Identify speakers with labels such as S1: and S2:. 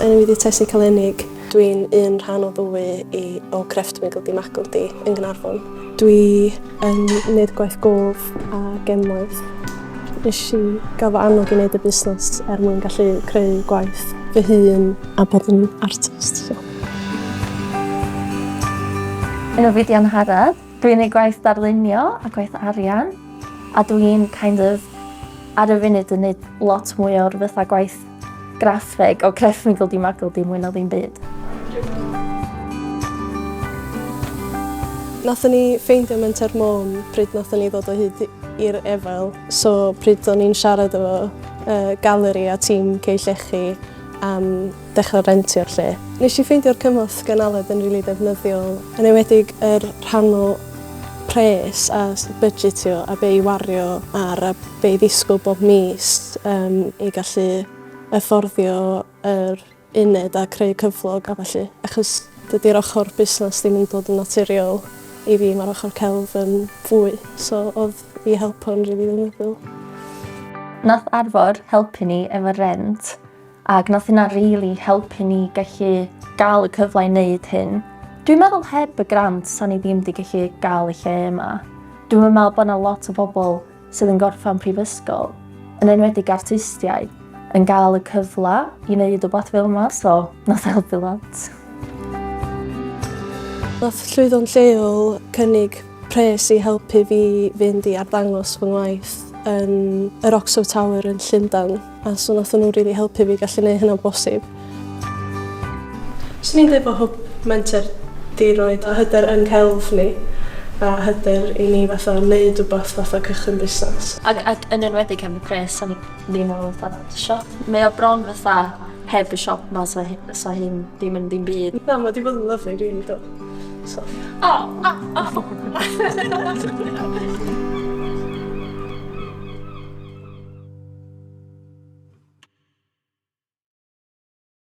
S1: Enw fi 'di Tessie Calenig. Dwi'n un rhan o ddwy i o Crefft Migl Di Magl Di yn Gaernarfon. Dwi yn neud gwaith gof a gemwaith. Nes i gael fy annog i neud y busnes er mwyn gallu creu gwaith fy hun a bod yn artist. So.
S2: Enw fi 'di Angharad. Dwi'n neud gwaith darlunio a gwaith arian a dwi'n kind of ar y funud yn neud lot mwy o'r fatha gwaith graffeg o crefft migl di magl di mwy na ddim byd.
S1: Nathon ni ffeindio Menter Môn pryd nathon ni ddod o hyd i'r Efail. So pryd o'n i'n siarad efo uh, galeri a tîm Cei Llechi am dechrau rentio'r lle. Nes i ffeindio'r cymorth gan Aled yn rili defnyddiol, yn enwedig yr rhan o pres a budgetio a be i wario ar a be i ddisgwyl bob mis um, i gallu afforddio yr uned a creu cyflog a ballu. Achos dydy'r ochr busnes ddim yn dod yn naturiol i fi, mae'r ochr celf yn fwy. So oedd i help o'n rili ddefnyddiol.
S2: Nath Arfor helpu ni efo rent Ac nath hynna rili helpu ni gallu gael y cyfle i wneud hyn. Dwi'n meddwl heb y grant, sa ni ddim wedi gallu gael y lle yma. Dwi'n meddwl bod yna lot o bobl sydd yn gorffen prifysgol, yn enwedig artistiaid, yn gael y cyfle i wneud rhywbeth fel yma, so nath helpu lot.
S1: Nath Llwyddo'n Lleol cynnig pres i helpu fi fynd i arddangos fy ngwaith yn yr Oxo Tower yn Llundain. A so nathon nhw rili helpu fi gallu neud hynna'n bosib. Swn i'n deud bod Hwb Menter 'di roid hyder yn celf ni a hyder i ni fatha neud wbath fatha cychwyn busnes.
S2: Ac ac yn enwedig heb y pres 'sa ni ddim efo fatha siop. Mae o bron fatha heb y siop 'ma 'sa hy- 'sa hyn ddim yn ddim byd.
S1: Na ma' 'di bod yn lyfli rili do. So.
S2: O! O! O!